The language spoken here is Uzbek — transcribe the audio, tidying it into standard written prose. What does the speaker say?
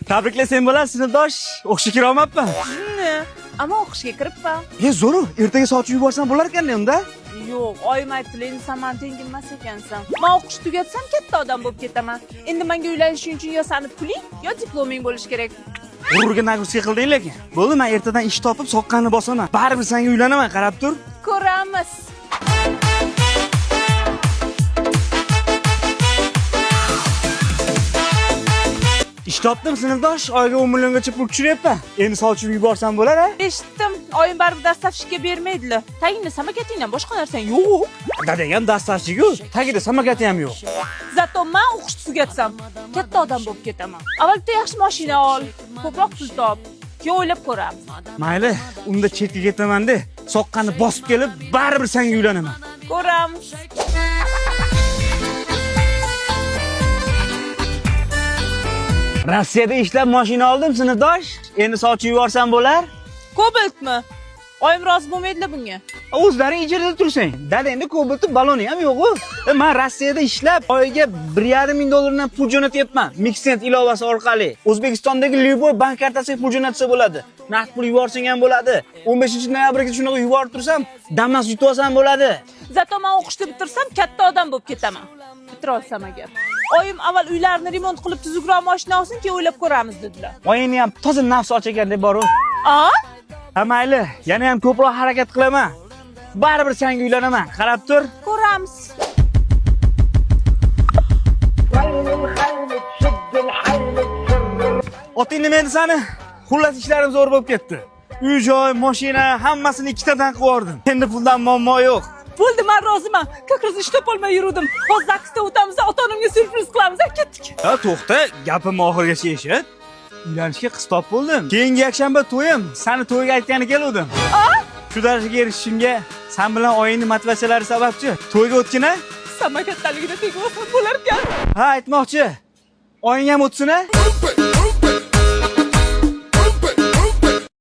Tabriklasang bo'ladi, sinfdosh. O'qishga kira olmabman. Shuni. Ammo o'qishga kiribman. E, zo'ru, ertaga sovchi yuborsam bo'lar ekan unda. Yo'q, oyim aytdilar, endi sen mani tengim emas ekansan. Men o'qishni tugatsam katta odam bo'lib ketaman. Endi menga uylanishing uchun yo sani puling, yo diploming bo'lishi kerak. G'ururga нагрузка qilding lekin. Bo'ldi, men ertadan ish topib soqqani bosaman. Baribir senga uylanaman, qarab tur. Ko'ramiz. Ish topdim sinfdosh, oyga 10 milliongacha pul tushiryapman. Endi sovchi yuborsam bo'lar a? Eshitdim, oyim baribir доставщик ka bermaydilar. Tagingda samokatingdan boshqa narsang yo'q. Dadang ham доставщик-ku, tagida samokati ham yo'q. Зато men o'qishni tugatsam katta odam bo'lib ketaman. Avval bitta yaxshi mashina ol, ko'proq pul top. Keyin o'ylab ko'ramiz. Mayli, unda chetga ketaman-da, soqqani bosib kelib, baribir senga uylanaman. Ko'ramiz. Rossiyada ishlab mashina oldim sinfdosh. Endi sovchi yuborsam bo'lar. Kobaltmi? Oyim rozi bo'lmaydilar bunga. O'zlaring ijarada tursang. Dadangda Cobalt'ni baloni ham yo'q-ku. Men Rossiyada ishlab oyiga 1,5 ming dollardan pul jo'natyapman. Mixent ilovasi orqali. O'zbekistondagi любой bank kartasiga pul jo'natsa bo'ladi. Naqd pul yuborsang ham bo'ladi. 15 noyabrga shunaqa yuborib tursam, Damas yutib olsam bo'ladi. Зато men o'qishni bitirsam katta odam bo'lib ketaman. Bitira olsam agar. Oyim avval uylarini remont qilib tuzukroq mashina olsin, keyin o'ylab ko'ramiz dedilar. Oyingni ham toza nafs och ekan deb boru. A? Ha mayli, yana ham ko'proq harakat qilaman. Baribir senga uylanaman. Qarab tur. Ko'ramiz. Oting nima edi sani? Xullas ishlarim zo'r bo'lib ketdi. Uy joy, mashina hammasini ikkitadan qilib yubordim. Endi puldan muammo yo'q. Bo'ldi, men roziman. Как раз ish topolmay yuruvdim. Hozir ZAGSda o'tamiz, ota-onamga syurpriz qilamiz, ketdik. Ha to'xta, gapimni oxirigacha eshit. Uylanishga qiz topib bo'ldim. Keyingi yakshanba to'yim. Sani to'yga aytgani keluvdim. Shu darajaga erishishimga san bilan oyingni motivatsiyalari sababchi. To'yga o'tgin a? Samokattaligida tegib olsam bo'lar ekan. Ha, aytmoqchi. Oying ham o'tsin a? Open,